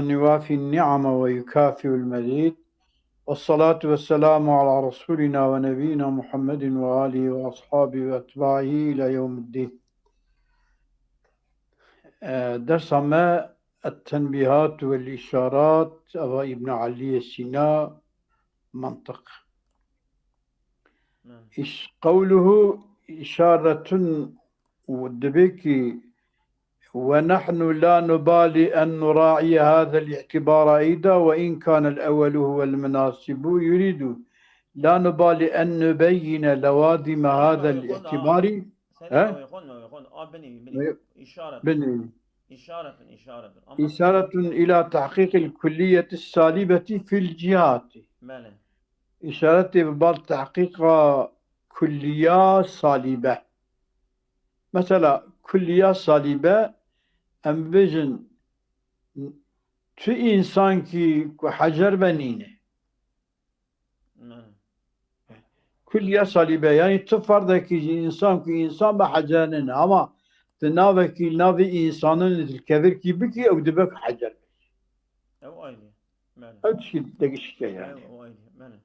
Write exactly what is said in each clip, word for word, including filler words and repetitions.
يوافي النعم ويكافئ المزيد. والصلاة والسلام على رسولنا ونبينا محمد وآله وأصحابه وأتباعه إلى يوم الدين. Ee, dersa me التنبيهات والإشارات, eva Îbn Elî Sîna, mantiq. Îş-, qewluhu işaretun, û dibê ki, ونحن لا نبالي أن نراعي هذا الاعتبار أيضا وإن كان الأول هو المناسب يريد. لا نبالي أن نبين لوازم هذا الاعتبار. Sen He? Xwe, xwe, xwe, a binî, binî. Yok. İşaret. Binî. İşaretun, işaretun. Ama İşaretun ila tahqiqil kulliyeti salibeti fil cihati. Belê. İşaretê bi bal tahqiqa kulliya salibe. Mesela kulliya salibe, em bibêjin, tu însankî ku hecer be nîne. Belê. Kulliya salîbe, yanî tu ferdekî ji însan ku însan be hecer nîne, ama tu navekî navê însanin li kevirkî bikî, ew dibe ku hecer be. Ew ayrı. Belê. Ew tişkî degişik e yani. Ew, ew ayrı. Belê.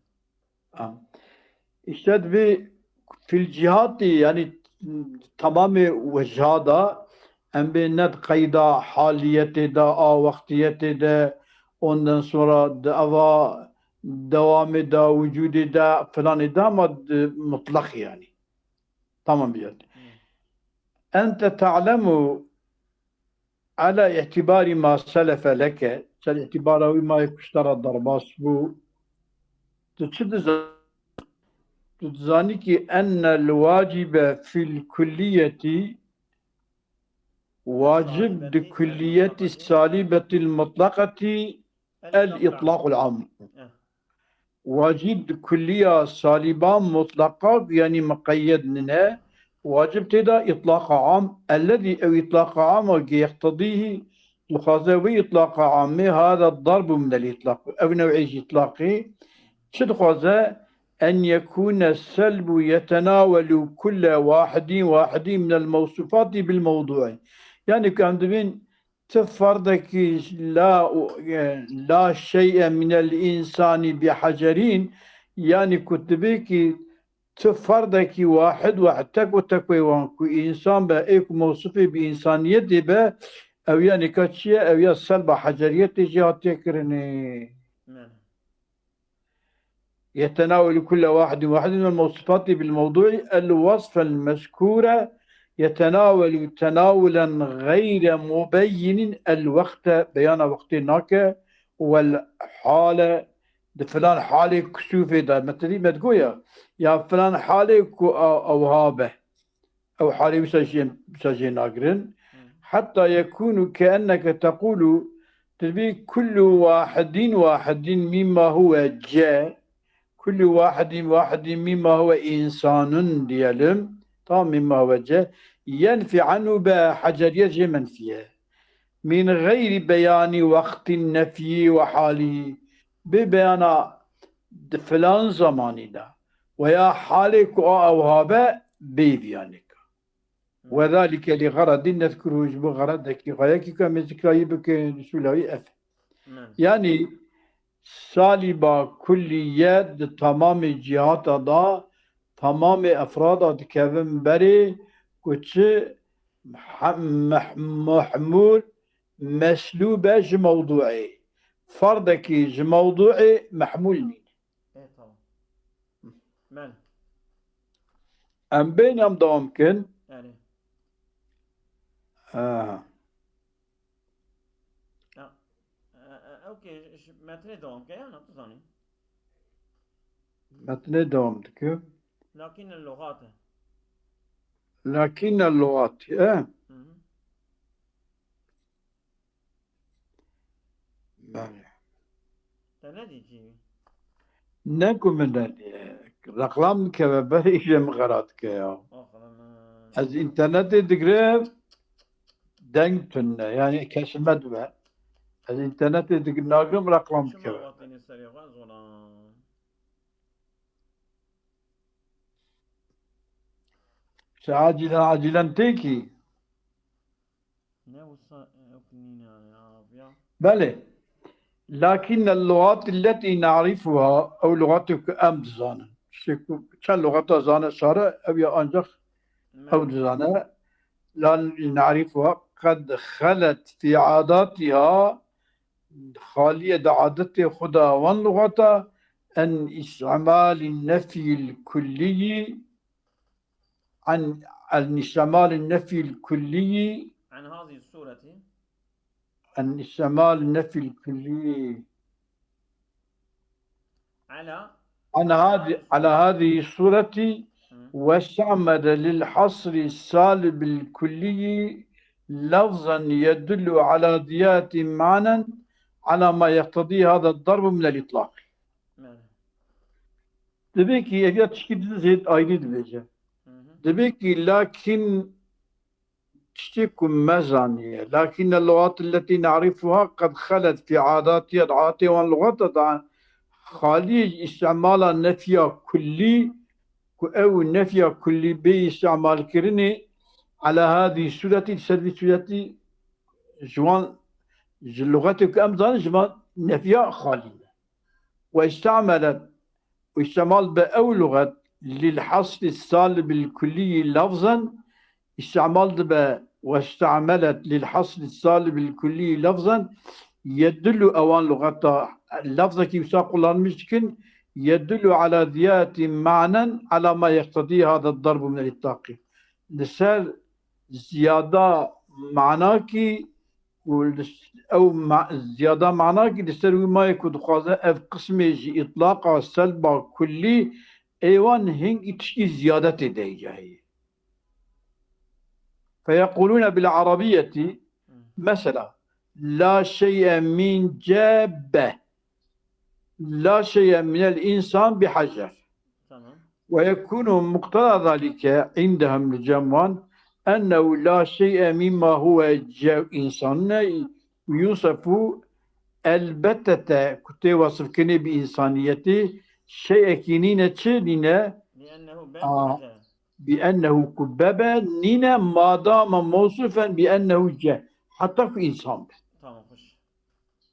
Am. İşte bi fil cihati, yani tamamê wecihada, em bê ne di qeyda haliyetê de, a wextiyetê de, ondan sonra di eva dewamê de, wicudê de, filanê de, ama di mutlaq yani. Tamam bir yerde. Ente ta'lemu ala îtîbarî ma selefe leke, ser îtîbara wî ma yê ku ji te re derbas bû, tu çi diza-, tu dizanî ki ennel wacibe fil kulliyetî, wacib di kulliyetî salîbetil mutlaqetî el îtlaqul am. Wacib di kulliya salîba mutlaqa, yanî miqeyyed nine. Wacib tê de îtlaqa am, ellezî ew îtlaqa am e, yeqtedîhî, dixwaze wî îtlaqa amê, hada darbu minel îtlaq. Ev new'ê ji îtlaqî çi dixwaze? En yekûne selbu yetenawelu kulle wahidîn wahidîn minel mewsufati bil mewdu'i. Yanî ku em dibên tu ferdekî la, la şey'e minel însanî bi hecerîn, yanî ku dibê ki tu ferdekî wahid wahid, tek û tek wê wan ku însan be, ê ku mewsifê bi însaniyetê be, ew ya nîka çi ye? Ew ya selba heceriyetê jî hatiye kirinê. Ne. يتناول كل واحد واحد من الموصوفات بالموضوع الوصف المذكور يتناول تناولا غير مبين الوقت, beyana wextê nake, والحال, di filan halê kusûfê de, me tedî me digoya, ya filan halê ku a-, ewha be. Ew halê wisa jê, wisa jê nagirin. Hı. Hatta yekûnu keenneke teqûlu, tu dibî kullu wahidîn wahidîn mîma huwe ce, kullu wahidîn wahidîn mîma huwe însanun diyelim. Tamam, mîma huwe ce. Yenfî anhu be, heceriyet jê menfî ye. Min geyri beyanî wextî nefyî ve halî. Bê beyana di filan zamanî de. Weya halê ku a ewha be bêvî ya nîka. Hı. Ve zalike li xeredin nezkuruhu, ji bo xeredekî xwe yekî ku em ê zikrayî bikin, usûla wî ev. Hı. Yanî salîba kullî ye di temamê cihata da, temamê efrada dikevin berê ku çi he-, meh-, mehmûl, meslûb e ji mewdûê. Ferdekî ji mewdûê mehmûl nîne. E, tamam. Belê. Em bên em dewam kin. Yani. Ha. Ya, e, e, okey, ji metnê dewam ke, ya, ne, tu zanî. Metnê dewam dike. Lakin el-lugat e. Lakin el-lugat, e? Hı hı. Belê. Te nedî cî? Ne ku min nedî. Reklam dikeve, berê îşê min xera dike ya. Aferin. Ez înternetê digirim, deng tune. Yani kesime dibe. Ez înternetê dig-, nagirim, reklam dikeve. Çima vatêne serê xwe zoran? Te acilen, acilen tê kî? Ne wisa, e, ew nîne ya, ya. Belê. Lakin el-lugat elleti na'rifuha, ew lugatê ku em dizanin. Tiştê ku çend lugata zane Sare, ew ya ancak ew dizane. La na'rifuha qed xelet fi adatiha, xaliye de adetê xwe de wan lugata, en istimalin nefyil kulliyi, an, an istimalin nefyil kulliyi, عن هذه السورة an istimalin nefyil kulliyi. على عن هذه، على هذه الصورة مم. واستعمل للحصر السالب الكلي لفظا يدل على زيادة معنى على ما يقتضيه هذا الضرب من الإطلاق. Yani. Demek ki ev ya tişkî dizêt ayrı dibêje. Hı hı. Demek ki lakin tiştê ku me zaniye. Lakin el-lugat elleti na'rifuha qed xelet fi adatiha, adetê wan lugata da xalî ji istimala nefya kullî, ku ew nefya kullî bê istimal kirinê, ala hadî sûretî, li ser vî sûretî ji wan, ji luxetê ku em zanin, ji van nefya xalî ne. Ve istemelet, û istemal be ew luxet lil hasrî salibil kullî lafzen, istemal dibe, ve istemelet lil hasrî salibil kullî lafzen, yedullu ewan luxeta, lafzekî wisa kullanmiş dikin, yedullu ala ziyadeti manen ala ma yeqtedî hada darbu minel itlaqî. Li ser ziyada manakî û li s-, ew ma-, ziyada manakî li ser wî mayê ku dixwaze ev qismê ji îtlaqa selba kullî ê wan hingî tişkî ziyade tê de heye. Feyequlûne bil arabiyetî, mesela, la şey'e min ce be. La şey'e minel insan bi hacer. Tamam. Ve yekunu muqteda zalike indehum, li cem wan, ennehu la şey'e mimma huve ce insanine yusefu elbetete ku tê wasifkirinê bi insaniyetê şey'ekî nîne, çi nîne? Li'ennehu Aa. be Bi ennehu ku bebe nîne madama mewsufen bi ennehu ce. Heta ku insan be. Tamam, hoş.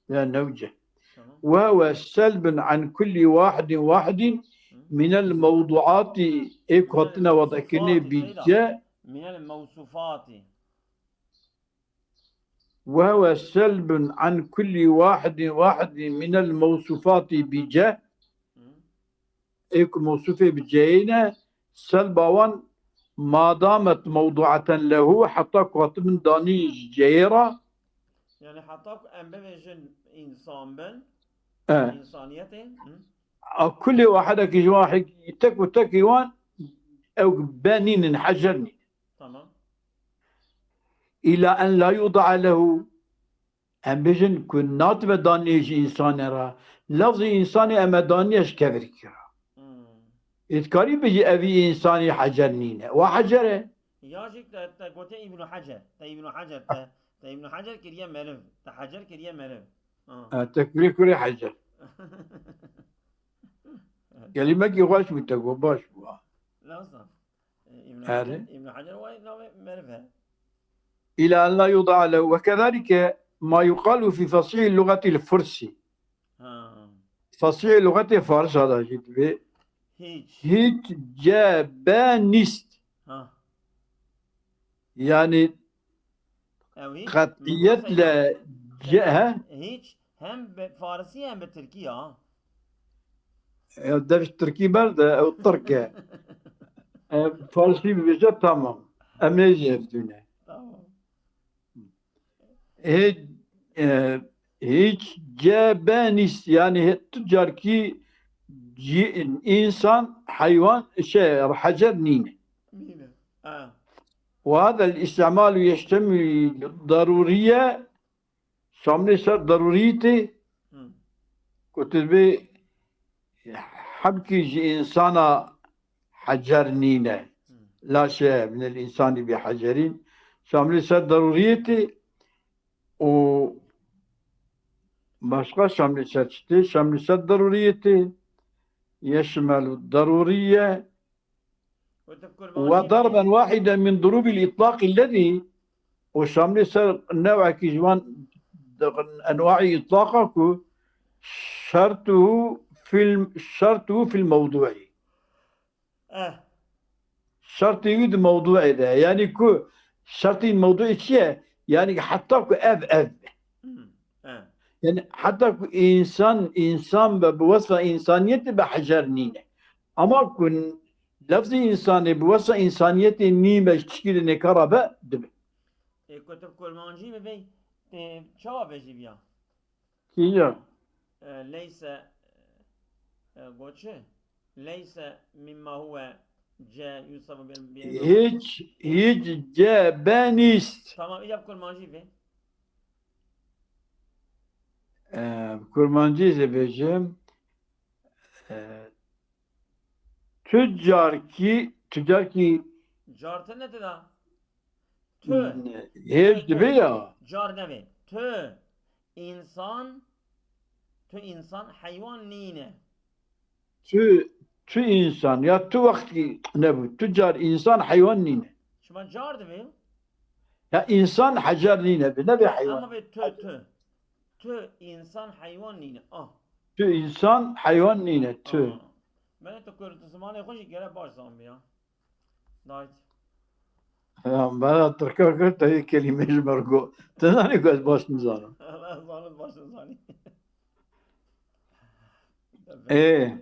Bi ennehu ce. Tamam. Ve huve selbun an kulli wahidin wahidin minel mewduatî ê ku hatine wadakirinê bi ce. Minel mewsufati. Ve huve selbun an kulli wahidin wahidin minel mewsufati bi ce. Hı. Ê ku mewsufê bi ceyê ne, selba wan madamet mewduaten lehu, heta ku hatibin danî ji ceyê re. Yani heta ku em bibêjin insan bin, E. insaniyetê. Hı? A kulê wahidekî ji wan hek-, tek û tekî wan ew be nînin, hecer nînin. Tamam. Îla en la yuda'a lehu. Em bêjin ku natibe daniyê ji însanê re. Lafzê însanê em e daniye ji kevirkî re. Hmm. Ê dikarî bêjî evî însanî hecer nîne. Wa hecer e. Ya jî te, te gote Îbnû Hecer. Te Îbnû Hecer, te, te Îbnû Hecer kiriye meriv. Te hecer kiriye meriv. Ha. E, te kurê kurê hecer. Kelimekî xweş bû te got, baş bû. Lazim. Îbnû Erê. Hecer, Îbnû Hecer way navê meriv e. Îla en la yuda'a lehu. Ve kezalike ma yuqalu fî fesîhî lugatil fursî. Ha. Fesîhî lugatê farsa da jî dibê. Hiç. Hiç ce be nîst. Ha. Yani Ew hiç. qet'iyetle ce, he? Hiç hem bi farisî hem bi tirkî ya. Ya dev ji tirkî berde, ew tirk e. E, farsî bibêje tamam. Em ê jî ev dûne. Tamam. Hê, e, hiç ce be nîst. Yani hê tu carkî cî-, însan, heywan, şey, hecer nîne. Nîne. Ha. Ve hadel îstîmalu yeştemîlu darûriye, şamlê ser darûrî tê, Hı. ku tu dibê hemkî ji însana hecer nîne. La şey minel însani bi hecerîn. Şamlê ser darûriyê tê û başqa şamlê ser çi tê? Şamlê ser darûriyê tê. Yeşmelu darûriye. Ve darben wahiden min durûbil îtlaqî lezî, û şamlê ser newekî ji wan enwaî îtlaqa ku Şertuhu fil, şertuhu fil mewdu'i. Eh. Şertê wî di mewdu'ê de. Yani ku şertê mewdu'ê çi ye? Yani heta ku ev, ev be. Hmm. Eh. Yani heta ku insan, insan be, bi wesfa insaniyetê be hecer nîne. Ama ku lefzê insanê bi wesfa insaniyetê nî be, ji tişkî de nêkara be, dibe. Ê, ku tu kurmancî bibî, tê çawa bêjî viya? Kî ya? E, leyse, e, e, goçi. Leyse mimma huve ce yusabu bil, bil. Hiç, hiç ce be nîst. Tamam, îca bi kurmancî bê. E, bi kurmancî jî bêjim. E, tu carkî, tu carkî. Car tune tu da. Tu. Hêj dibe ya. Car nebe. Tu insan, tu insan heywan nîne. Tu, tu insan ya tu wextî nebû. Tu car insan heywan nîne. Şima car dibe? Ya insan hecer nîne bi, nebe heywan. Ama be tu, tu. Tu insan heywan nîne. Ah. Tu insan heywan nîne, tu. Ah. Ben tu Kurd zimanê xwe jî gere baş zanbî ya. Dayt. Ya, bera Tirka kir, te yê kelîme ji me re got. Te zanî ku ez baş nizanim. Ez zanim baş nizanî. Ê.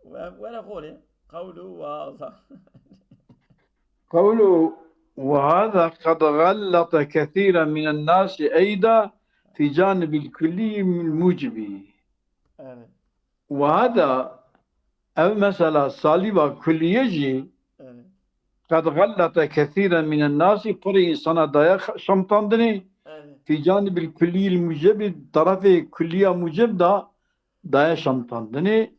We-, were xolê. Qewlu ve haza. قوله: وهذا قد غلط كثيرا من الناس أيضا في جانب الكلي الموجب. Evet. Wahada, ev mesela salîba kulliye jî, evet, qed xellete kesîren mînen nasî, pirê însana daye şemtandinê, evet, fî canibil kulliyil mucebî, terefê kulliya muceb da daye şemtandinê.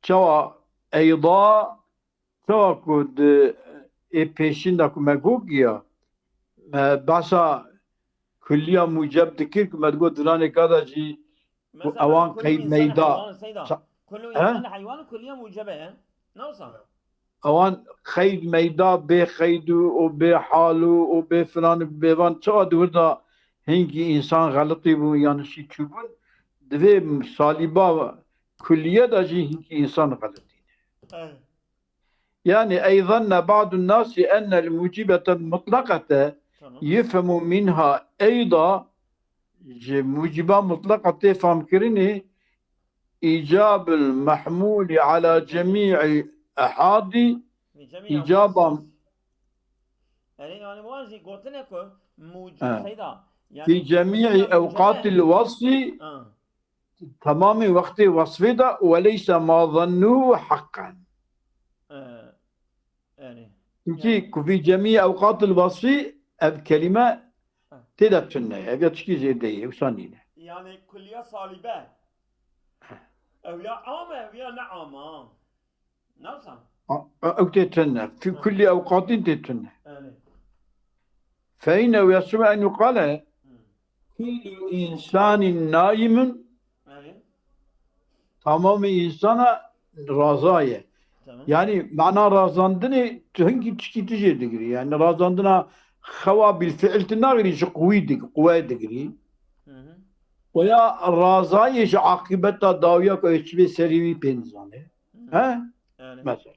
Çawa eyda, çawa ku di ê pêşîn de ku me got giya, me behsa kulliya muceb dikir ku me digot di ranê ka de jî ku ewan qeyd meyda. Kullu insan heywan, kulliye mucebe ye. Ne olsa? Ewan qeyd meyda bê qeyd û, û bê hal û, û bê filan û bê van çawa di wir de hingî însan xelitî bûn, yanlişî çûbûn, divê salîba kulliye de jî hingî însan xelitî ne. Evet. Yani, ey zanne ba'dun nasi ennel mucibetel mutlakate yufhemu minha eyda, ji muciba mutlaka tê famkirinê, îcabul mahmûlî ala cemî'î ehadî, îcaba. Erê, yani, wan jî gotine ku mucib seyda. Fî cemî'î ewqatil wasfî, temamê wextê wasfê de, we leyse ma zannuhu haqqan. Ee, yani. Çünkü yani, ku fî cemî ewqatil wasfî, ev kelîme tê de tune ye. Ev ya tişkî zêde ye, wisa nîne. Yani kulliye salibe. Ev ya am e, ev ya ne am a. Nasıl? A, a, ew tê tune. Fî kulli ewqatin tê tune. Yani. Fe innehu yesluhu en yuqale kullu insanin naimun. Yani. Tamamê însana raza ye. Tamam. Yani mana razandinê tu hingî tişkî tu jê digirî. Yani razandina xewa bil fiil tu nagirî, ji quwî dig-, quwe digirî. Hı hı. Oya razayê ji aqîbeta dawiya ku ew çi bê serî wî pê nizane. Hı. He? Yani. Mesela.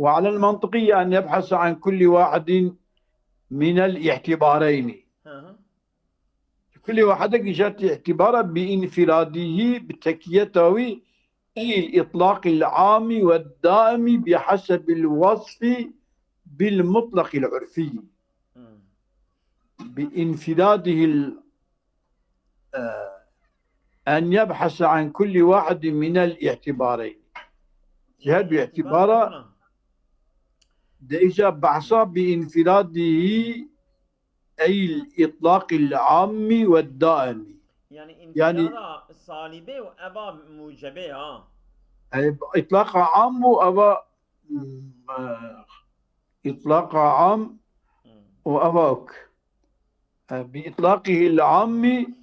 Ve alel mantıkî en yebhese an kulli wahidin minel ihtibareyni. Hı hı. Kulli wahidekî şertî îtîbara bi înfiradîhî, bi tekiyeta wî, eyl îtlaqîl amî ve daimî bi hesebil wasfî bil mutlaqîl urfî. Hmm. Bi înfiradîhîl, e, en yebhese an kulli wahidî minel îtîbareyn. Ji her du îtîbara de îca behsa bi înfiradîhî eyl îtlaqîl ammî ve daimî. Yani, yani, înfirada salîbê û eva mucebê ha. Yani, îtlaqa am û eva, mm, e, îtlaqa am û eva ok. E, bi îtlaqîhîl ammî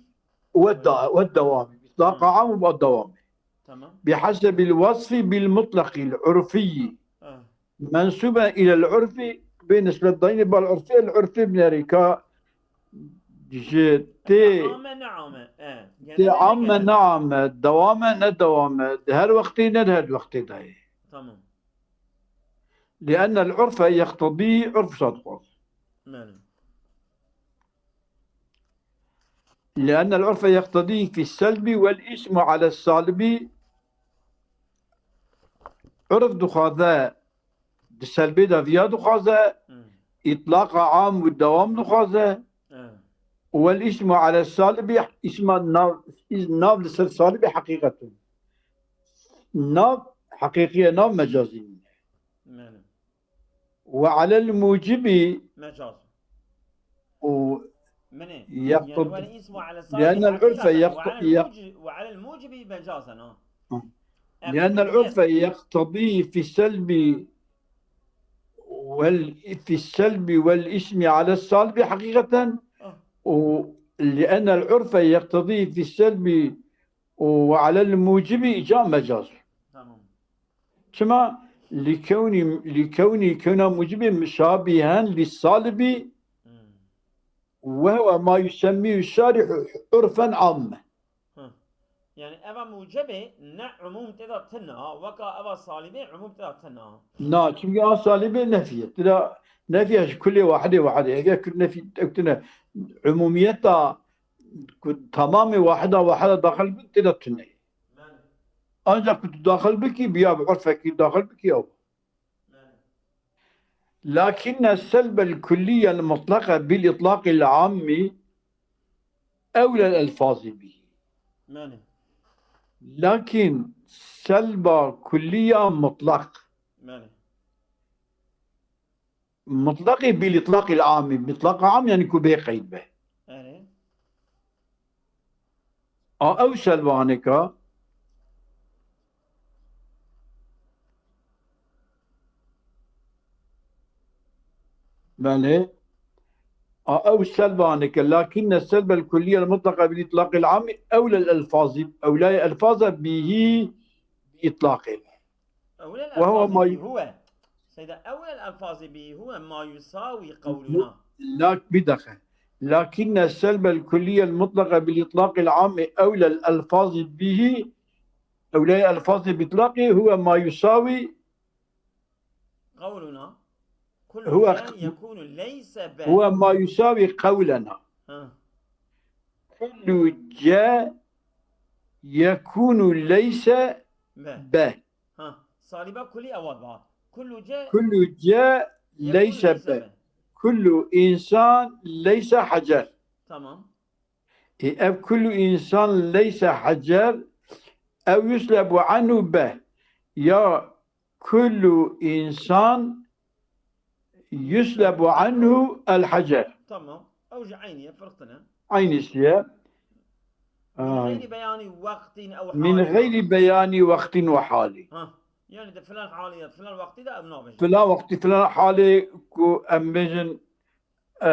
ve da-, ve dewamî. Bi îtlaqa am û ve dewamî. Tamam. Bi hesebil wasfî bil mutlaqîl urfî. Ha. Mensûben ilel urfî, bê nisbet dayînê bal urfî, el urfî binerî ka Ji tê, Ame, ne ame. E, gene tê ne, ame, gene ne ame, dewame, ne dewame, di her wextê, ne di her wextê de ye. Tamam. لأن العرف يقتضي, urf wisa dixwaz. Belê. لأن العرف يقتضي في السلب والاسم على السالب. Urf dixwaze, di selbê de viya dixwaze, Hmm. îtlaqa am û dewam dixwaze. Hmm. والاسم على السالب, îsma nav, nav li ser salibê heqîqet e. Nav heqîqî ye, nav mecazî nîne. Belê. وعلى الموجب Mecaz. و Min ê. يقتضي Yani, wele ismu ala لأن العرف حقيقة يقت-, وعلى يق- الموجب، وعلى الموجب مجازا, ha. لأن العرف يقتضي في السلب وال-، في السلب والاسم على السالب حقيقة. Ah. و لأن العرف يقتضي في السلب وعلى الموجب جاء مجاز. Tamam. Çima? لكون، لكون، kewna mucibê مشابها للسالب Hmm. وهو ما يسميه الشارح عرفا عاما. Hı. Yani eva mucebê ne umûm tê de tune, weka eva salibê umûm tê de tune. Na, çünkü a salibê nefî ye. Tê de nefî ye ji kulê wahidê wahidê. Eger kul nefî ew tune umûmiyeta ku tamamê wahida wahida daxil bin tê de tune. Ancak ku tu daxil bikî, biya bi urfekî daxil bikî ew. لكن سلب الكلية المطلقة بالإطلاق العام أولى الألفاظ به. Belê. Lakin selba kulliya mutlaq. Belê. Mutlaqî bil îtlaqîl amî. Mutlaq am yani ku bê qeyd be. Belê. A ew selvaneka. Belê. A ew selvaneke. Lakinne selbel kulliyel mutlaka bil îtlaqîl amî ewlel elfazî. Ewlay elfaza bihî bi îtlaqê. أولى وهو الألفاظ ما به هو. سيدة، أولى الألفاظ به هو ما يساوي قولنا. Lak-, bir dakika. لكن سلب الكلية المطلقة بالإطلاق العام أولى الألفاظ به، أولى الألفاظ بإطلاقه هو ما يساوي قولنا. كل هو جاء ق-، يكون ليس به. هو ما يساوي قولنا. Ha. كل جاء يكون ليس به. به. Ha, saliba kulî ewa diba. Kullu ce كل جاء yekûn ليس leyse به. به. كل إنسان ليس حجر. Tamam. E, ev kullu insan leyse hacer, ev yuslebu anhu be. Ya kullu insan yuslebu anhu el hacer. Tamam. Ew ji eynî ye, firq tine. Eynî şey ye. Min Ay. Geyri beyanî wextîn ew Min halî. Geyri beyanî wextîn ve halî. Ha. Yani de filan halî ya, filan wextî de ev nabêjin. Filan wextî, filan halê ku em bêjin, e,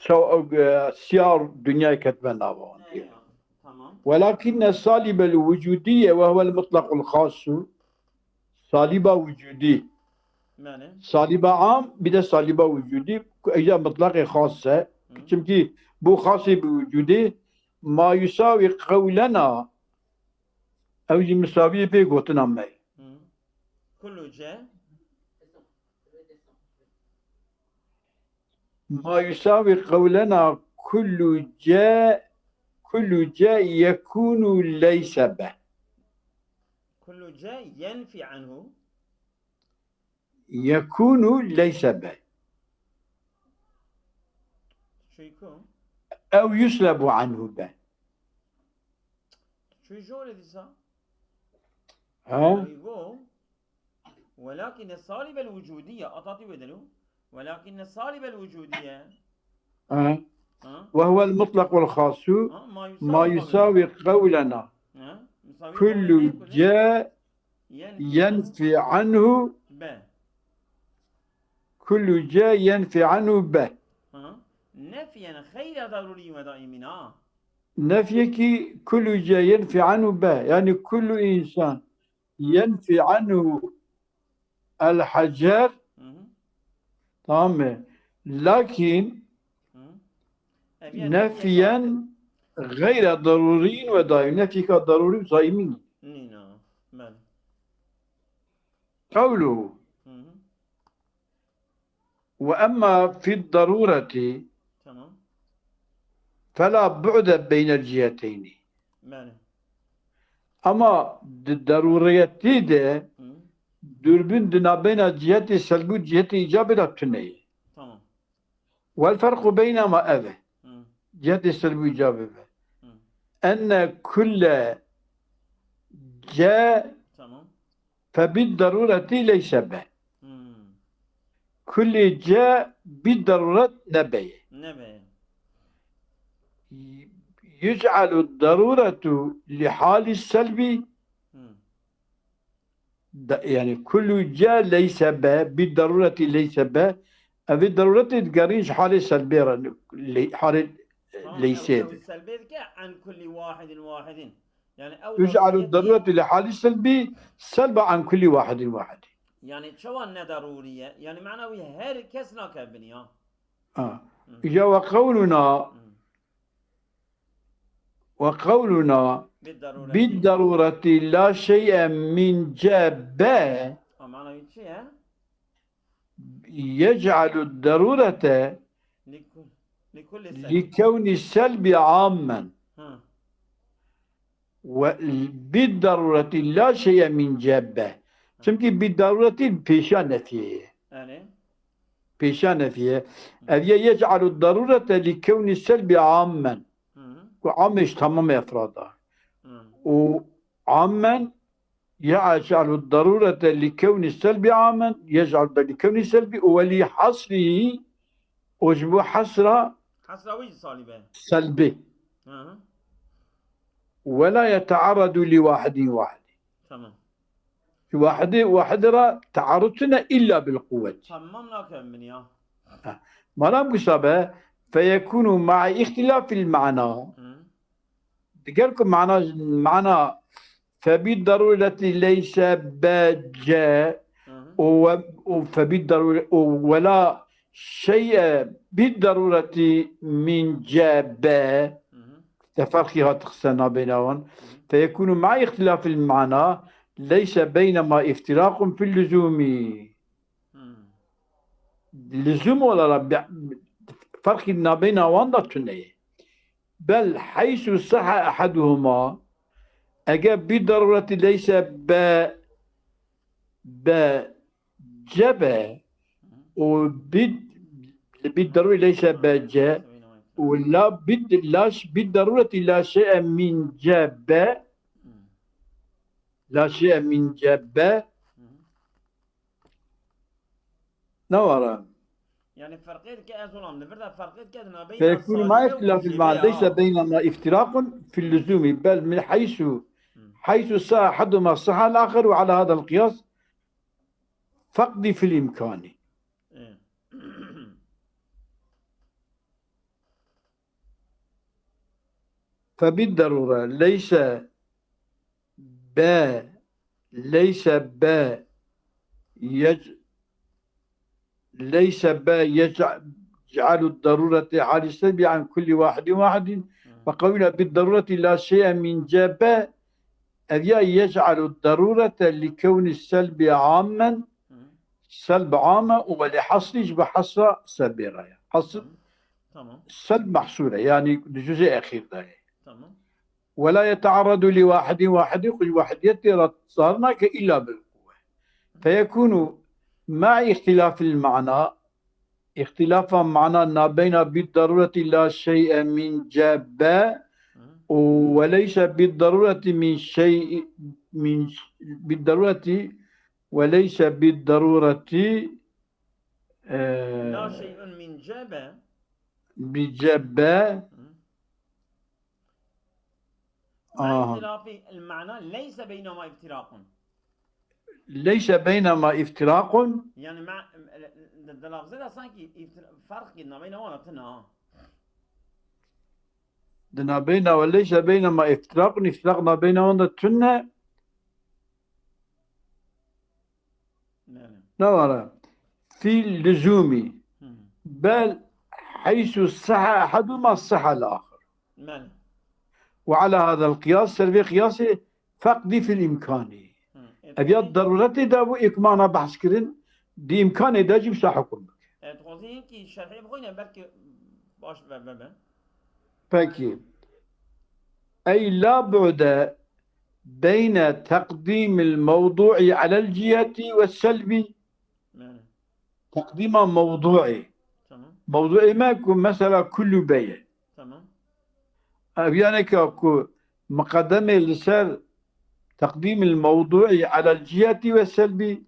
çaw-, e, siyar dinyayê ketime nava wan. Eyvallah. Tamam. Welakinne salibel wucudiye ve huvel mutlaqul xasu. Saliba wucudî. Yani? Saliba am, bir de saliba wucudî, ku eja mutlaqê xas e. Hı. Çimkî bu xasê bi wucudê, ma yusawi qewlena, ew jî misawiyê pê gotina me. Hı. Kullu ce. Ma yusawi qewlena kullu ce, kullu ce yekunu leyse be. Kullu ce yenfi anhu. Yekunu leyse be. Çuyku. Ew yuslebu anhu be. Çuy jore dîsa. Ha? Çuyku. Welakin salibel wucudiye, atatî wedelu. Welakin salibel wucudiye. Ha? Ha? Ve huvel mutlaq vel xasu. Ha? Ma yusawi qewlena. Ha? Musawi Kullu qewlena, ce Yenfi. Yenfi anhu. Be. Kullu ce yenfi anhu be. Ha? Nefyen xeyra darurî ve daîmîn, ha. Nefyekî kullu ce yenfi anhu be. Yani kullu insan yenfi anhu el hacer. Hı hı. Tamam mı? Lakin Hı. Ev yani nefyen gayre darurîn ve daim. Nefyeka darurî û daimî nî. Nîna. Belê. Qewluhu. Hı hı. Ve emma fid darureti Tamam. fela bu'de beynel ciheteyni. Belê. Ama di daruriyetî de Hı. Dürbün di nabeyna cihetê selbî û cihetê îcabê de tune ye. Tamam. Wel ferqu beynema ev e. Hı. Cihetê selbî û îcabê ve. Hı. Enne kulle ce Tamam. Febid darureti leyse be. Hmm. Kulli ce bid daruret nebeye. Nebeye. Yuc'alu daruretu li hali selbi. Hmm. Da, yani kullu ce leyse be, bid darureti leyse be. Ev darureti digerîn ji halê selbê re, le, halê Tamam, leyse ew de. Selbê dike en kulli wahidin wahidin. Yani ew Yuc'alu daruriyetî darureti li halî selbî selba an kulli wahidin wahidin. Yani çawa ne daruriye? Yani mana wî her kes nakevbin ya. Ha. Hı. Ya ve qewluna Hı. ve qewluna Bid darureti. Bid darureti la şey'e min ce be. Ha, mana wî çi ye? Yec'alu darurete Li kul-, li kulli sebeb. Li kevni selbi ammen. Hı. Ve bid darureti la şey'e min cebbe. Çimkî bid darureti pêşa nefiye ye. Yani? Pêşa nefiye. Hı. Ev ye yec'alu darurete li kevni selbi ammen. Hı. Ku amê ji tamamê efrada. Hı. Û ammen Yec'alu darurete li kevni selbi amen, yec'alu li kevni selbi û welî hasrî û ji bo hasra Hasra wî jî salî be. Selbi. Hı hı. Ve la yetearradu li wahidin wahidin. Tamam. Wahidi, wahidi ra tearrud tune illa bil quwwet. Tamam, nakevin ya. Ha. Madem wisa be, feyekunu ma'a ihtilafil ma'na. Hı. Diger ku mana, mana febî darûretî leyse be ce Hı hı. û we, û febî darûre-, û wela şey'e bî darûretî min ce be. Hı hı. Te ferqî hat xiste nabêna wan. Hı hı. Feyekûnû ma'a îxtilafil mana leyse beynema îftiraqun fil luzûmî. Hı. Luzûm olarak be-, ferqî nabêna wan da tune ye. Bel heysu sahha ehaduhuma, eger bî darûretî leyse be, be ce be û bî, bî darûretî leyse be ce û la bî, la ş-, bî darûretî la şey'e min ce be, la şey'e min ce be, Ne wara. Yani ferqê dike ez olam. Li vir de ferqê dike di nabeyna Feyekûnû ma ihtilafil mana leyse beynema îftiraqun fil luzûmî. Bel min heysu, Hı. heysu sahha ehadûma sahha al-akhar ve ala hadal qiyas faqdi fil imkani. E. Febid darûre leyse be, leyse be yec-, leyse be yec-, yec'alu darûrete hali sebi an kulli wahidin wahidin Hı. ve qewîla bid darûreti la şey'e min ce be, ev ya yec'alu darûrete li kewni selbi ammen, Hı. selb ame û welê hasrî ji bi hasra sebê re ye. Hasr Tamam. Tamam. selb mehsûr e, yani di cüzê exîr de ye. Tamam. Ve la yetearradu li wahidin wahidin, xwe ji wahidiyetê re zar nake illa bil quwwe. Feyekûnû ma'a îxtilafil mana, îxtilafa mana nabeyna bid darûretî la şey'e min ce be Hı. û ve leyse bid darûretî min şey, min bid darûretî ve leyse bid darûretî, e, La şey'un min ce be. Bi ce be. Hı. Aha. Ma'a ihtilafil mana leyse beynema iftiraqun. Leyse beynema iftiraqun. Yani ma-, di, di lafzê de sanki iftir-, ferq ki nabeyna wan tune ha. Di nabeyna ve leyse beynema iftiraqun, iftiraq nabeyna wan de tune. Yani. Ne wara? Fî luzûmî. Hı. Bel حيث صح أحدهما صح الآخر. Belê. وعلى هذا القياس, ser vê qiyasê, فاقض في الإمكان. Hı. E, Ev ya peki, daruretê de bû, êk mana behs kirin, di îmkanê de jî wisa hukm bike. e, dixwazin ki şerhê bixwîne, belkî baş ve, ve, ve. Peki. أي لا بعد بين تقديم الموضوع على الجهة والسلب. Belê. Teqdîma mewduî. Tamam. Mewduî me ku mesela kullu be ye. Tamam. Ev yaneke ku miqedemê li ser teqdîmil mewduî alel ciheti ve selbî,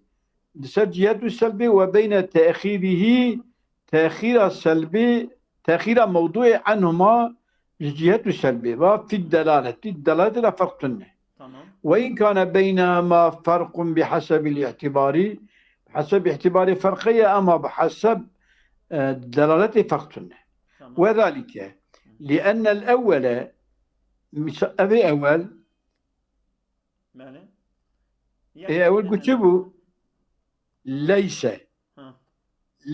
li ser cihet û selbî, ve beyne tehîrihî, tehîra selbî, tehîra mewduî enhuma, ji cihet û selbî. Va fid delaleti, delaleti de ferq tune. Tamam. Ve in kane beynehuma ferqun bi hasebil îtîbarî, heseb îtîbarê ferqe ye, ama bi heseb, e, delaletê ferq tune. Tamam. Ve zalike, li ennel ewwele, misa-, evê ewel, Belê. e, ewel gu çi bû? Leyse. Ha.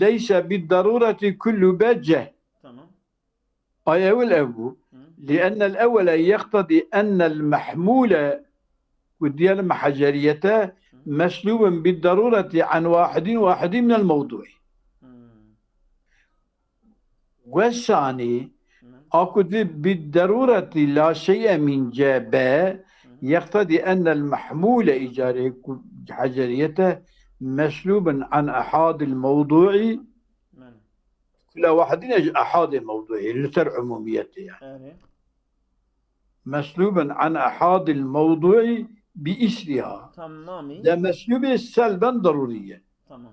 Leyse bid darureti kullu be ce. Tamam. Ay ewel ev bû. Hı. Li ennel ewwele yeqtedî ennel mehmûle, ku diyel mehaceriyete, meslûbun bid darureti an wahidin wahidin minel mewduî. Hı. Ve sanî, Hı. a ku di bid darureti la şey'e min ce be, yeqtedî ennel mehmûle îcarê ku haceriyete meslûbun an ehadil mewduî, Belê. kula wahidine ji ehadê mewduî, li ser umumiyetê yani. Erê. Meslûbun an ehadil mewduî bi îsriha. Tamamî. De meslûbê selben darurî ye. Tamam.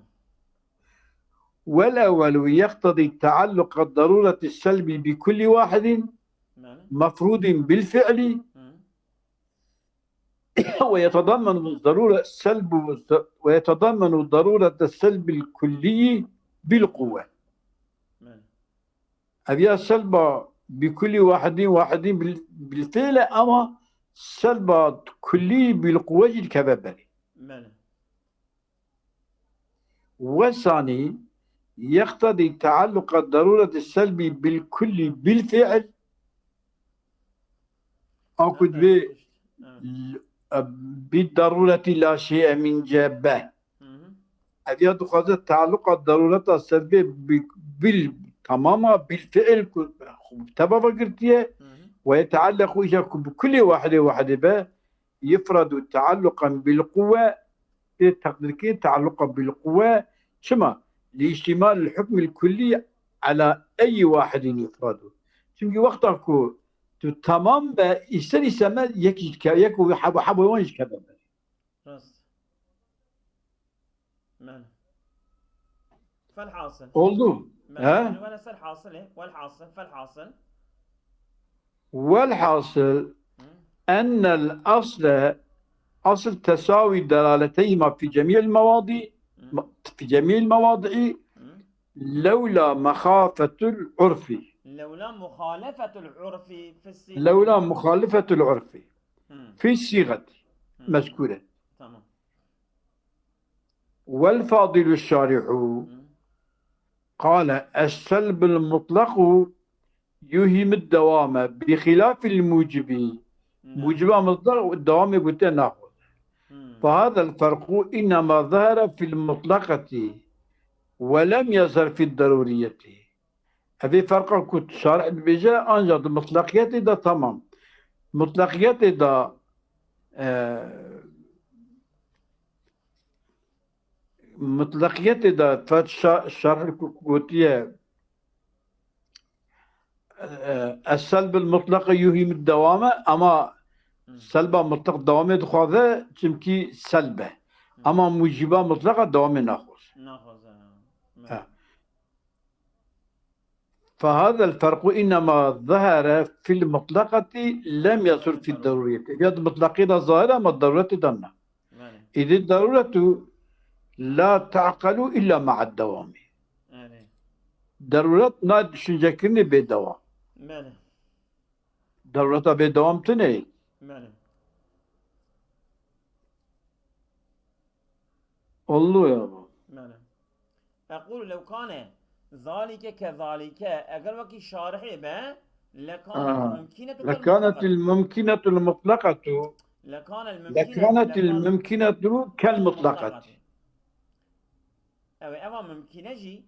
Vel ewwelu yeqtedî tealluqa darureti selbî bi kulli wahidin Belê. mefrudin bil fi'li Hı. ve yetedamenu darure selbu ve yetedamenu darurete selbil kulliyi bil quwwe. Belê. Ev ya selba bi kulli wahidin wahidin bil, bil fi'le, ama selba kulli bil quwwe jî dikeve berê. Belê. Ve sanî yeqtedî tealluqa darureti selbî bil kulli bil fi'l. A ku divê Evet. l-, e, bi darureti la şey'e min ce be. Hı hı. Ev ya dixwaze tealluqa darureta selbê bi, bil tamama bil fi'l ku teva ve girtiye Hı hı. ve yeteallequ îja ku bi kulli wahidê wahidê be, yufradu tealluqan bil quwwe, tê teqdîrkirin tealluqa bil quwwe. Çima? Li îştîmalil hukmil kullî ala eyyi wahidin yufradu. Çünkü wexta ku tu tamam be, îster îstemez yek jî dike, yek û hebo, hebo wan jî dikeve be. Rast. Belê. Felhasıl. Oldu. Belê. He? Wele ser hasıl, e? Velhasıl, felhasıl. Velhasıl, Hı. ennel asle, asıl tesawi delaleteyhima fi cemî'il mevadi, Hı. fi cemî'il mevadi'i, Hı. lewla mexafetul urfi. Lewla muhalefetul urfi fi sigati. Lewla muhalefetul urfi. Hı. Fi sigati. Hı. Mezkure. Tamam. Vel fadilu şarihu Hı. qale es-selbul mutlaku yuhimud devame bi xilafil mucibi. Hı. Muciba mutlak dewamê gotiye naxwe. Hı. Fehadel ferqu innema zehara fil mutlaqati ve lem yezher fid daruriyeti. Evê ferqa ku şarih dibêje, ancak di mutlaqiyetê de tamam. Mutlaqiyetê de, e, mutlaqiyetê de fet şa-, şarih ku gotiye, e, es-selbil mutlaqe yuhîm dewame, ama Hı. selba mutlaq dewamê dixwaze, çimkî selb e. Ama muciba mutlaqa dewamê naxwaze. Naxwaze. Ha. Fehadel ferqu innema zehare fil mutlaqati lem yasur fid daruriyeti. Ya di mutlaqî de zahir e, ama daruretê de ne. Belê. Îdî daruretu la ta'qalu illa ma'ad dewami. Belê. Daruret na düşüncekirinê bê dewam. Belê. Darureta bê dewam tune. Belê. Oldu ya bu. Belê. Equlu lew kane Zalike kezalike. Eger wekî şarihê be, lekanel Aa, mumkinetu لكانت kel الممكنة المطلقة Lekanel لكانت الممكنة كالمطلقة. Ew eva mumkine jî,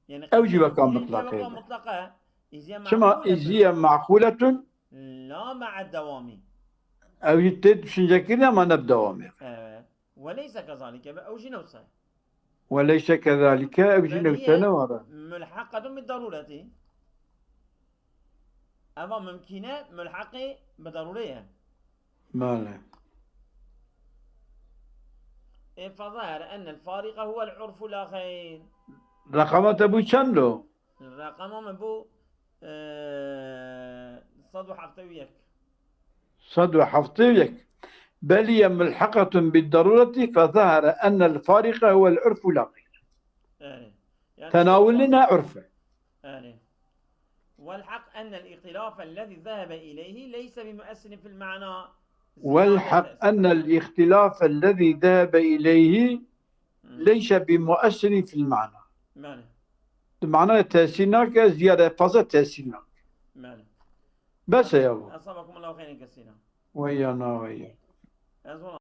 yani Ew jî weka qîmetî mutlaqê weka be. Mutlaqe. Îziye Çima ma'quletun. إذ هي معقولة La ma'a dewami. Ew jî tê düşüncekirî ama ne bi dewamê. Evet. Ve leyse kezalike ve ew jî newse. وليس كذلك, ew jî Bel newse hiye ne were. Mulhaqetun bi darureti. Eva mumkine mulhaqê bi darure ye. Bale. E fezahara ennel farika huvel urfu la xeyr. Reqama te bû çend o? Reqama min bû, e, sed û heftê û yek. Sed û heftê û yek. بل هي ملحقة بالضرورة فظهر أن الفارق هو العرف لا غير. Yani, yani Tenawulina urfe. Yani. والحق أن الاختلاف الذي ذهب إليه ليس بمؤثر في المعنى. والحق أن الاختلاف الذي ذهب إليه Hmm. ليس بمؤثر في المعنى. Yani. Di manaya tesîr nake, ziyade fazla tesîr nake. Yani. Bes e ya bu. Esabakumullahu xeyren kesîra. Veyana veya. Ez ona